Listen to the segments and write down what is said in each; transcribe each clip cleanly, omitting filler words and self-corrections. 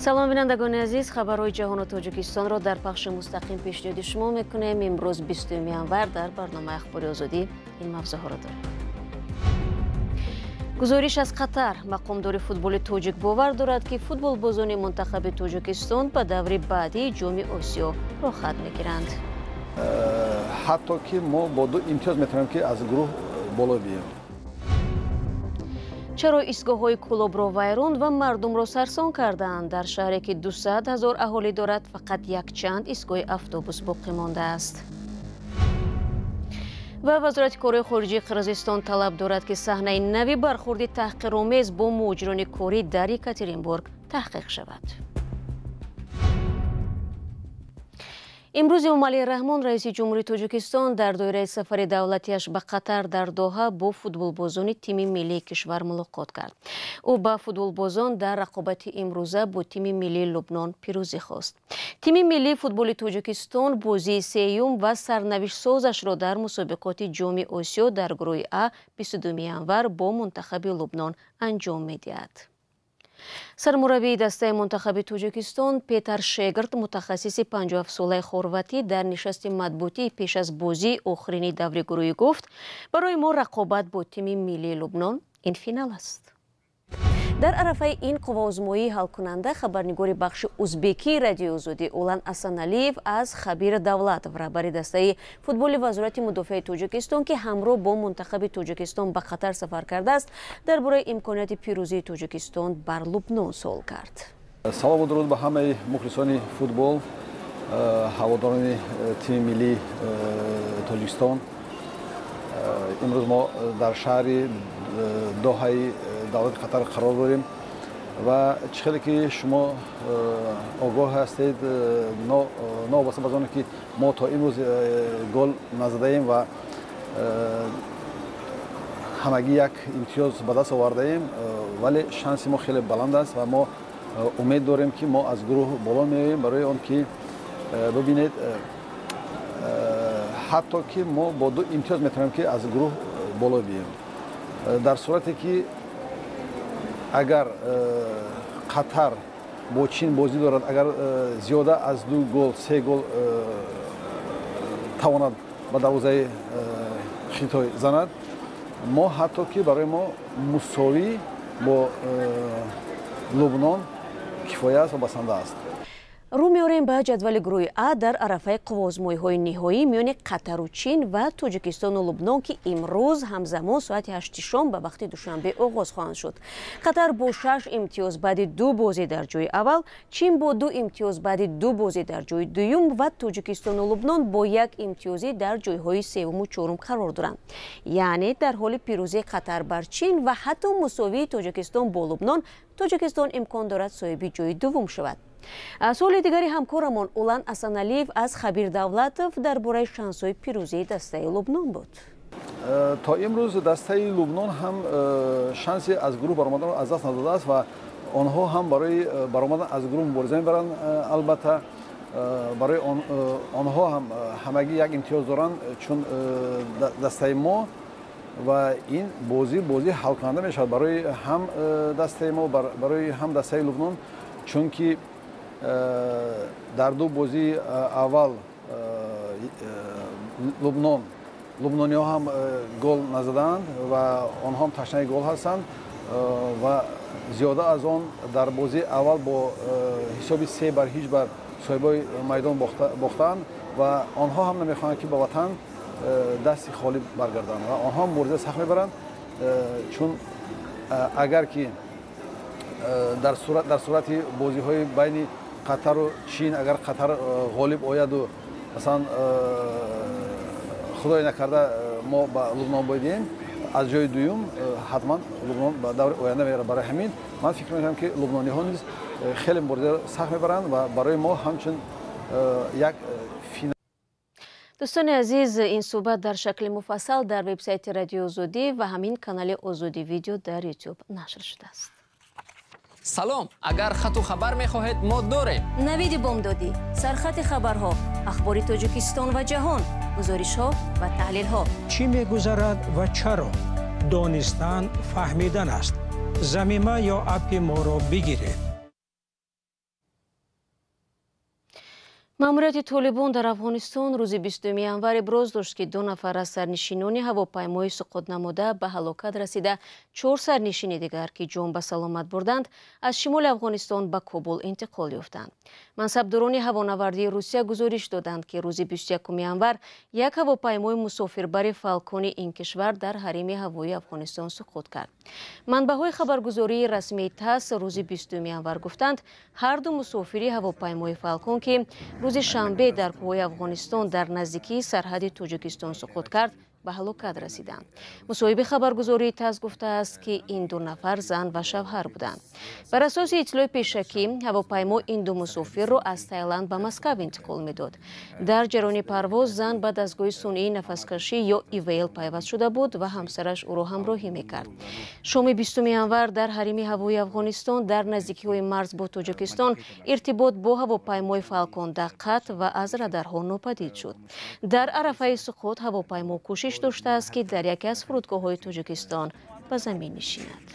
Салом, бинандагони азиз. Хабарҳои ҷаҳону Тоҷикистонро дар пахши мустақим пешниҳоди шумо мекунем. Имрӯз 20 январ дар барномаи Ахбори Озодӣ ин мавзӯъҳоро дорем. Гузориш аз Қатар. Мақомдори футболи тоҷик бовар дорад, ки футболбозони мунтахаби Тоҷикистон ба даври баъдии Ҷоми Осиё роҳхат мегиранд. Ҳатто ки мо бо ду имтиёз метавонем, ки аз гурӯҳ боло биёем. Чаро истгоҳҳои Кӯлобро вайрон ва мардумро сарсон кардаанд? Дар шаҳре, ки 200 ҳазор аҳолӣ дорад, фақат якчанд истгоҳи автобус боқӣ мондааст. Ва Вазорати корҳои хориҷии Қирғизистон талаб дорад, ки саҳнаи нави бархурди таҳқиромез бо муҳоҷирони корӣ дар Екатеринбург таҳқиқ шавад. Имрӯз Эмомалӣ Раҳмон, раиси ҷумҳурии Тоҷикистон, дар доираи сафари давлатиаш ба Қатар дар Доҳа бо футболбозони тими миллии кишвар мулоқот кард. Ӯ ба футболбозон дар рақобати имрӯза бо тими миллии Лубнон пирӯзӣ хост. Тими миллии футболи Тоҷикистон бозии сеюм ва сарнавиштсозашро дар мусобиқоти Ҷоми Осиё дар гурӯҳи А 22 январ бо мунтахаби Лубнон анҷом медиҳад. Сармураббии дастаи мунтахаби Тоҷикистон Петар Шегард, мутахассиси 57-солаи хорватӣ, дар нишасти матбуотӣ пеш аз бозии охирини даври гурӯҳӣ гуфт: барои мо рақобат бо тими миллии Лубнон ин финал аст. Дар арафаи ин қувваозмоии ҳалкунанда хабарнигори бахши узбекии Радиои Озодӣ Улан Асаналиев аз Хабир Давлатов, раҳбари дастаи футболи Вазорати мудофиаи Тоҷикистон, ки ҳамроҳ бо мунтахаби Тоҷикистон ба Қатар сафар кардааст, дар бораи имконияти пирӯзии Тоҷикистон бар Лубнон суол кард. Салому дуруд ба ҳамаи мухлисони футбол, ҳаводорони тими миллии Тоҷикистон. Имрӯз мо дар шаҳри Доҳаи давлати Қатар қарор дорем ва чӣ хеле ки шумо огоҳ ҳастед, новобаста ба оне ки мо то имрӯз гол назадаем ва ҳамагӣ як имтиёз ба даст овардаем, вале шанси мо хеле баланд аст ва мо умед дорем, ки мо аз гурӯҳ боло меоем. Барои он ки бибинед, ҳатто ки мо бо ду имтиёз метавонем, ки аз гурӯҳ боло биёем. Дар сурате ки агар Қатар бо Чин бозӣ дорад, агар зиёда аз ду гол, се гол тавонад ба дарвозаи Хитой занад, мо ҳатто ки барои мо мусовӣ бо Лубнон кифоя аст ва басанда аст. Рӯ меорем ба ҷадвали гурӯҳи А дар арафаи қувваозмоиҳои ниҳоӣ миёни Қатару Чин ва Тоҷикистону Лубнон, ки имрӯз ҳамзамон соати 8 шом ба вақти Душанбе оғоз хоҳанд шуд. Қатар бо 6 имтиёз баъди ду бозӣ дар ҷои аввал, Чин бо ду имтиёз баъди ду бозӣ дар ҷои дуюм ва Тоҷикистону Лубнон бо як имтиёзӣ дар ҷойҳои севуму чорум қарор доранд. Яъне дар ҳоли пирӯзии Қатар бар Чин ва ҳатто мусовии Тоҷикистон бо Лубнон, Тоҷикистон имкон дорад соҳиби ҷои дуввум шавад. Суоли дигари ҳамкорамон Улан Асаналиев аз Хабир Давлатов дар бораи шансҳои пирӯзии дастаи Лубнон буд. То имрӯз дастаи Лубнон ҳам шанси аз гурӯҳ баромаданро аз даст надодааст ва онҳо ҳам барои баромадан аз гурӯҳ мубориза мебаранд. Албатта, барои онҳо ҳам ҳамагӣ як имтиёз доранд, чун дастаи мо, ва ин бозӣ бозии ҳалкунанда мешавад барои ҳам дастаи мо, барои ҳам дастаи Лубнон, чунки дар ду бозии аввал лубнониҳо ҳам гол назадаанд ва онҳо ҳам ташнаи гол ҳастанд ва зиёда аз он дар бозии аввал бо ҳисоби 3-0 бар соҳибои майдон бохтаанд ва онҳо ҳам намехоҳанд, ки ба ватан дасти холӣ баргарданд ва онҳо ҳам мубориза сахт мебаранд, чун агар ки дар сурати бозиҳои байни Қатару Чин, агар Қатар ғолиб ояду, масалан, худое накарда, мо ба Лубнон боидем, аз ҷои дуюм ҳатман Лубнон ба даври оянда меравад. Барои ҳамин ман фикр мекунам, ки лубнониҳо низ хеле мубориза сахт мебаранд ва барои мо ҳамчун як финал. Дӯстони азиз, ин суҳбат дар шакли муфассал дар вебсайти Радиои Озодӣ ва ҳамин канали Озодӣ Видео дар Ютуб нашр шудааст. Салом, агар хату хабар мехоҳед, мо дорем. Навиди бомдодӣ, сархати хабарҳо, ахбори Тоҷикистон ва ҷаҳон, гузоришҳо ва таҳлилҳо. Чӣ мегузарад ва чаро? Донистан фаҳмидан аст. Замима ё аппи моро бигиред. Маъмурияти Толибон дар Афғонистон рӯзи 20 январ иброз дошт, ки 2 нафар аз сарнишинони ҳавопаймои суқут намуда ба ҳалокат расида, 4 сарнишини дигар, ки ҷон ба саломат бурданд, аз шимоли Афғонистон ба Кобул интиқол ёфтанд. Мансабдорони ҳавонавардии Русия гузориш доданд, ки рӯзи 21 январ як ҳавопаймои мусофирбари Фалкони ин кишвар дар ҳарими ҳавоии Афғонистон суқут кард. Манбаъҳои хабаргузории расмии ТАСС рӯзи 20 январ гуфтанд, ҳар ду мусофири ҳавопаймои Фалкон, ки рӯзи шанбе дар кӯҳҳои Афғонистон дар наздикии сарҳади Тоҷикистон суқут кард, ба ҳалокат расиданд. Мусоҳиби хабаргузории ТАСС гуфтааст, ки ин 2 нафар зан ва шавҳар буданд. Бар асоси иттилои пешакӣ, ҳавопаймо ин 2 мусофирро аз Таиланд ба Москав интиқол медод. Дар ҷараёни парвоз зан ба дастгоҳи сунъии нафаскашӣ ё ИВЛ пайваст шуда буд ва ҳамсараш ӯро ҳамроҳӣ мекард. Шоми 20 январ дар ҳарими ҳавоии Афғонистон дар наздикиҳои марз бо Тоҷикистон иртибот бо ҳавопаймои Фалкон қатъ ва аз радарҳо нопадид шуд. Дар арафаи суқут ҳавопаймо кӯшиш доштааст, ки дар яке аз фурудгоҳҳои Тоҷикистон ба замин нишинад.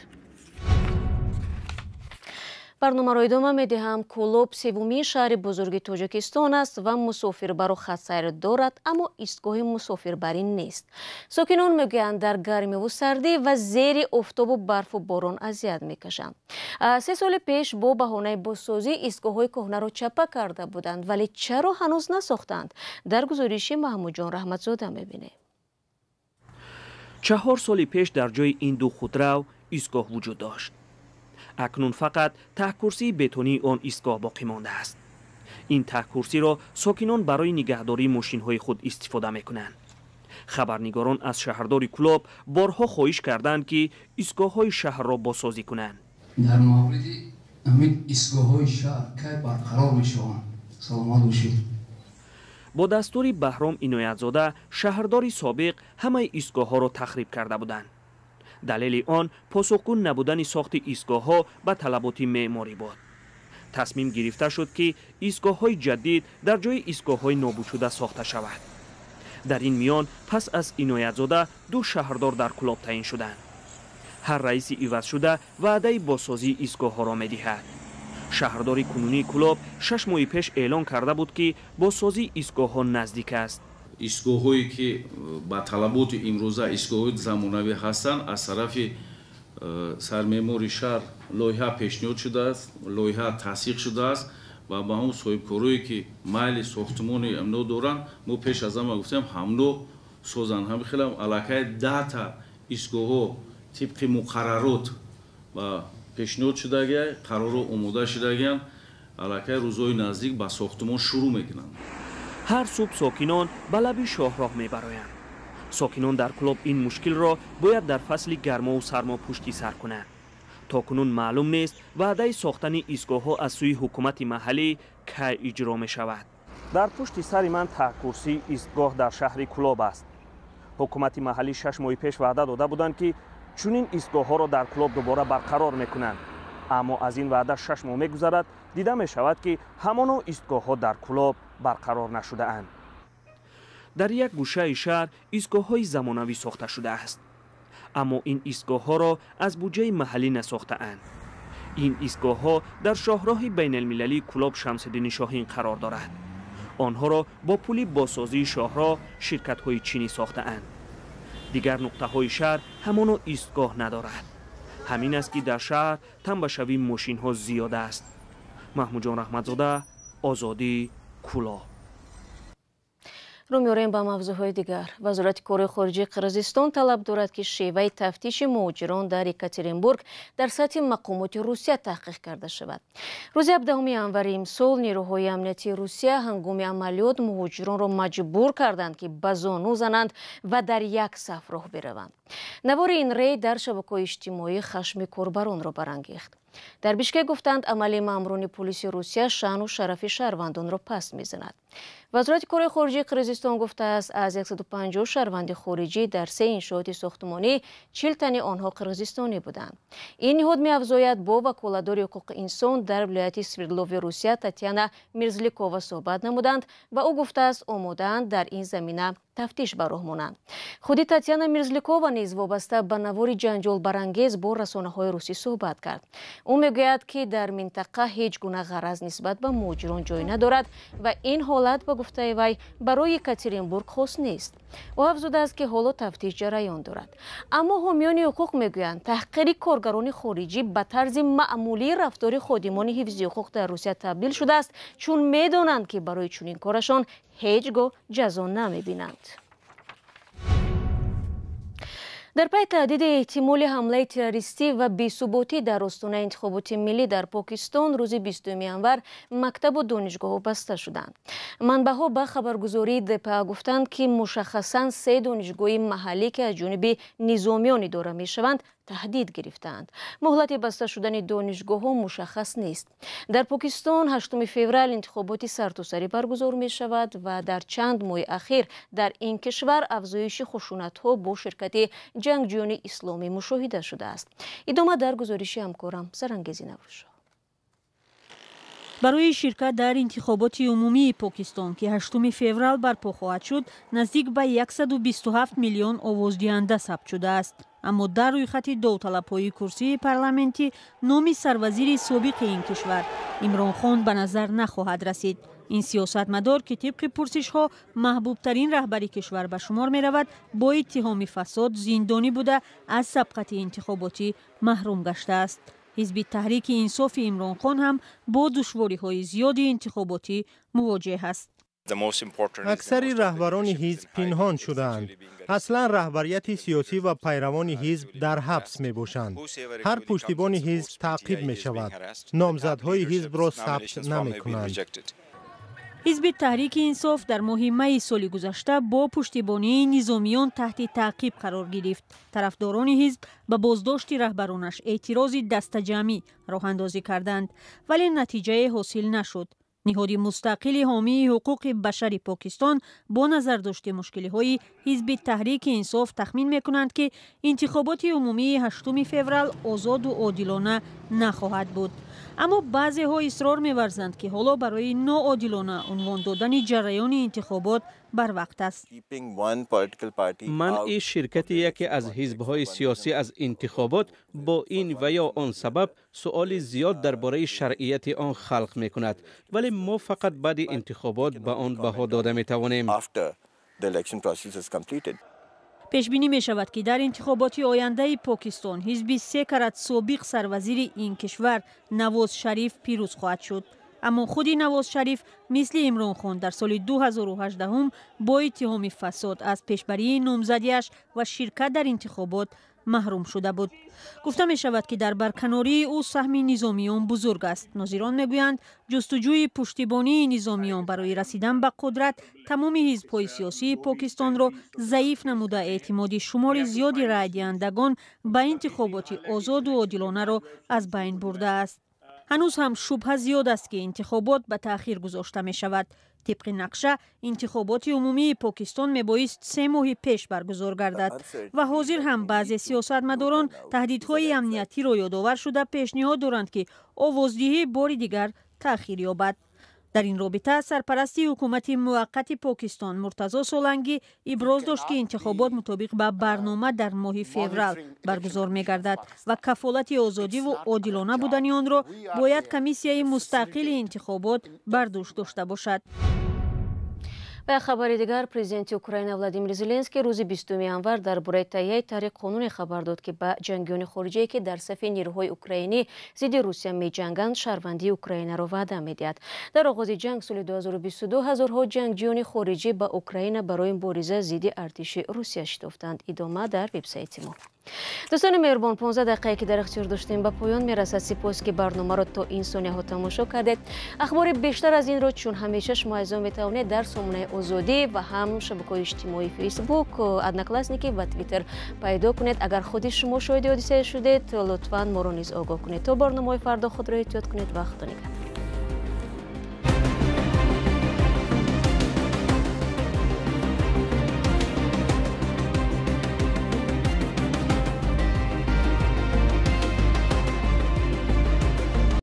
Барномаро идома медиҳам. Кӯлоб севумин шаҳри бузурги Тоҷикистон аст ва мусофирбару хатсайр дорад, аммо истгоҳи мусофирбарӣ нест. Сокинон мегӯянд, дар гармиву сардӣ ва зери офтобу барфу борон азият мекашанд. 3 соли пеш бо баҳонаи бозсозӣ истгоҳҳои кӯҳнаро чапа карда буданд, вале чаро ҳанӯз насохтанд? Дар гузориши Маҳмудҷон Раҳматзода мебинем. 4 соли пеш дар ҷои ин ду худрав истгоҳ вуҷуд дошт. Акнун фақат таҳкурсии бетонии он истгоҳ боқӣ мондааст. Ин таҳкурсиро сокинон барои нигаҳдории мошинҳои худ истифода мекунанд. Хабарнигорон аз шаҳрдори Кӯлоб борҳо хоҳиш карданд, ки истгоҳҳои шаҳрро бозсозӣ кунанд. Дар мавриди ҳамин истгоҳҳои шаҳр кай барқарор мешаванд? Саломат бошед. Бо дастури Баҳром Иноятзода шаҳрдори собиқ ҳамаи истгоҳҳоро тахриб карда буданд. Далели он посухгӯ набудани сохти истгоҳҳо ба талаботи меъморӣ буд. Тасмим гирифта шуд, ки истгоҳҳои ҷадид дар ҷои истгоҳҳои нобудшуда сохта шавад. Дар ин миён пас аз Иноятзода 2 шаҳрдор дар Кӯлоб таъин шуданд. Ҳар раиси ивазшуда ваъдаи бозсозии истгоҳҳоро медиҳад. Шаҳрдори кунунии Кӯлоб 6 моҳи пеш эълон карда буд, ки бозсозии истгоҳҳо наздик аст. Истгоҳҳое ки ба талаботи имрӯза истгоҳҳои замонавӣ ҳастанд, аз тарафи сармеъмори шаҳр лоиҳа пешниҳод шудааст, лоиҳа тасдиқ шудааст ва ба ҳамон соҳибкорое ки майли сохтмони амно доранд, мо пеш аз ҳама гуфтем ҳамно созанд. Ҳамин хелам аллакай 10 та истгоҳҳо тибқи муқаррарот ба пешниҳод шудагия, қарорҳо омода шудагиянд, аллакай рӯзҳои наздик ба сохтмон шурӯъ мекунанд. Ҳар субҳ сокинон ба лаби шоҳроҳ мебароянд. Сокинон дар Кӯлоб ин мушкилро бояд дар фасли гармову сармо пушти сар кунанд. То кунун маълум нест ваъдаи сохтани истгоҳҳо аз сӯи ҳукумати маҳаллӣ кай иҷро мешавад. Дар пушти сари ман таҳкурсии истгоҳ дар шаҳри Кӯлоб аст. Ҳукумати маҳаллӣ 6 моҳи пеш ваъда дода буданд, ки чунин истгоҳҳоро дар Кӯлоб дубора барқарор мекунанд. Аммо аз ин ваъда 6 моҳ мегузарад, дида мешавад, ки ҳамоно истгоҳҳо дар Кӯлоб барқарор нашудаанд. Дар як гӯшаи шаҳр истгоҳҳои замонавӣ сохта шудааст, аммо ин истгоҳҳоро аз буҷаи маҳаллӣ насохтаанд. Ин истгоҳҳо дар шоҳроҳи байналмилалии Кӯлоб Шамсиддини Шоҳин қарор дорад. Онҳоро бо пули бозсозии шоҳроҳ ширкатҳои чинӣ сохтаанд. Дигар нуқтаҳои шаҳр ҳамоно истгоҳ надорад. Ҳамин аст, ки дар шаҳр тамбашавии мошинҳо зиёд аст. Маҳмудҷон Раҳматзода, Озодӣ, Кӯлоб. Рӯ меорем ба мавзӯъҳои дигар. Вазорати корҳои хориҷии Қирғизистон талаб дорад, ки шеваи тафтиши муҳоҷирон дар Екатеринбург дар сатҳи мақомоти Русия таҳқиқ карда шавад. Рӯзи 17 январи имсол нерӯҳои амниятии Русия ҳангоми амалиёт муҳоҷиронро маҷбур карданд, ки ба зону зананд ва дар як саф роҳ бираванд. Навори ин рейд дар шабакаҳои иҷтимоӣ хашми корбаронро барангехт. Дар Бишкек гуфтанд, амали маъмурони полиси Русия шаъну шарафи шаҳрвандонро паст мезанад. Вазорати корҳои хориҷии Қирғизистон гуфтааст, аз 150 шаҳрванди хориҷӣ дар 3 иншооти сохтмонӣ 40 тани онҳо қирғизистонӣ буданд. Ин ниҳод меафзояд, бо ваколатдори ҳуқуқи инсон дар вилояти Свердлови Русия Татьяна Мирзликова суҳбат намуданд ва ӯ гуфтааст, омодаанд дар ин замина Тафтиш ба роҳ монанд. Худи Татьяна Мерзлякова низ вобаста ба навори ҷанҷолбарангез бо расонаҳои русӣ суҳбат кард. Ӯ мегӯяд, ки дар минтақа ҳеҷ гуна ғараз нисбат ба муҳоҷирон ҷой надорад ва ин ҳолат, ба гуфтаи вай, барои Екатеринбург хос нест. Ӯ афзудааст, ки ҳоло тафтиш ҷараён дорад. Аммо ҳомиёни ҳуқуқ мегӯянд, таҳқири коргарони хориҷӣ ба тарзи маъмулии рафтори ходимони ҳифзи ҳуқуқ дар Русия табдил шудааст, чун медонанд, ки барои чунин корашон ҳеҷ гоҳ ҷазо намебинанд. Дар пай таҳдиди эҳтимоли ҳамлаи террористӣ ва бесуботӣ дар остонаи интихоботи миллӣ дар Покистон, рӯзи 20 январ мактабу донишгоҳҳо баста шуданд. Манбаъҳо ба хабаргузории ДПА гуфтанд, ки мушаххасан се донишгоҳи маҳаллӣ, ки аз ҷониби низомиён идора мешаванд, таҳдид гирифтаанд. Муҳлати баста шудани донишгоҳҳо мушаххас нест. Дар Покистон 8 феврал интихоботи сартосарӣ баргузор мешавад ва дар чанд моҳи ахир дар ин кишвар афзоиши хушунатҳо бо ширкати ҷангҷӯёни исломӣ мушоҳида шудааст. Идома дар гузориши ҳамкорам Сарангези Наврӯзшоҳ. Барои ширкат дар интихоботи умумии Покистон, ки 8 феврал барпо хоҳад шуд, наздик ба 127 миллион овоздиҳанда сабт шудааст. Аммо дар рӯйхати довталабҳои курсии парламентӣ номи сарвазири собиқи ин кишвар Имронхон ба назар нахоҳад расид. Ин сиёсатмадор, ки тибқи пурсишҳо маҳбубтарин раҳбари кишвар ба шумор меравад, бо иттиҳоми фасод зиндонӣ буда, аз сабқати интихоботӣ маҳрум гаштааст. Ҳизби Таҳрики Инсофи Имронхон ҳам бо душвориҳои зиёди интихоботӣ мувоҷеҳ аст. Аксари раҳбарони ҳизб пинҳон шудаанд. Аслан раҳбарияти сиёсӣ ва пайравони ҳизб дар ҳабс мебошанд. Ҳар пуштибони ҳизб таъқиб мешавад. Номзадҳои ҳизбро сабт намекунанд. Ҳизби Таҳрики Инсоф дар моҳи майи соли гузашта бо пуштибонии низомиён таҳти таъқиб қарор гирифт. Тарафдорони ҳизб ба боздошти раҳбаронаш эътирози дастаҷамъӣ роҳандозӣ карданд, вале натиҷае ҳосил нашуд. Ниҳоди мустақили ҳомии ҳуқуқи башари Покистон бо назардошти мушкилиҳои ҳизби Таҳрики Инсоф тахмин мекунанд, ки интихоботи умумии 8 феврал озоду одилона нахоҳад буд. Аммо баъзеҳо исрор меварзанд, ки ҳоло барои ноодилона унвон додани ҷараёни интихобот барвақт аст. Манъи ширкати яке аз ҳизбҳои сиёсӣ аз интихобот бо ин ва ё он сабаб суоли зиёд дар бораи шаръияти он халқ мекунад, вале мо фақат баъди интихобот ба он баҳо дода метавонем. Пешбинӣ мешавад, ки дар интихоботи ояндаи Покистон ҳизби се карат собиқ сарвазири ин кишвар Навоз Шариф пирӯз хоҳад шуд. Аммо худи Навоз Шариф мисли Имронхон дар соли 2018 бо иттиҳоми фасод аз пешбарии номзадиаш ва ширкат дар интихобот маҳрум шуда буд. Гуфта мешавад, ки дар барканории ӯ саҳми низомиён бузург аст. Нозирон мегӯянд, ҷустуҷӯи пуштибонии низомиён барои расидан ба қудрат тамоми ҳизбҳои сиёсии Покистонро заиф намуда, эътимоди шумори зиёди раъйдиҳандагон ба интихоботи озоду одилонаро аз байн бурдааст. Ҳанӯз ҳам шубҳа зиёд аст, ки интихобот ба таъхир гузошта мешавад. Тибқи нақша, интихоботи умумии Покистон мебоист 3 моҳи пеш баргузор гардад ва ҳозир ҳам баъзе сиёсатмадорон таҳдидҳои амниятиро ёдовар шуда пешниҳод доранд, ки овоздиҳӣ бори дигар таъхир ёбад. Дар ин робита сарпарасти ҳукумати муваққати Покистон Муртазо Солангӣ иброз дошт, ки интихобот мутобиқ ба барнома дар моҳи феврал баргузор мегардад ва кафолати озодиву одилона будани онро бояд комиссияи мустақили интихобот бар дӯш дошта бошад. Ва хабари дигар, президенти Украина Владимир Зеленский рӯзи 20 январ дар бораи таҳияи таҳрири қонуне хабар дод, ки ба ҷангиёни хориҷие, ки дар сафи нерӯҳои украинӣ зидди Русия меҷанганд, шаҳрвандии Украинаро ваъда медиҳад. Дар оғози ҷанг соли 2022 ҳазорҳо ҷангҷиёни хориҷӣ ба Украина барои мубориза зидди артиши Русия шитофтанд. Идома дар вебсайти мо. Дӯстони меҳрубон, 15 дақиқае, ки дар ихтиёр доштем, ба поён мерасад. Сипос, ки барномаро то ин сонияҳо тамошо кардед. Ахбори бештар аз инро, чун ҳамеша, шумо азизон метавонед дар сомонаи Озодӣ ва ҳам шабакаҳои иҷтимоии Фейсбук, Одноклассники ва Твиттер пайдо кунед. Агар худи шумо шоҳиди ҳодисае шудед, лутфан моро низ огоҳ кунед. То барномаҳои фардо худро эҳтиёт кунед ва Худо нигаҳдор.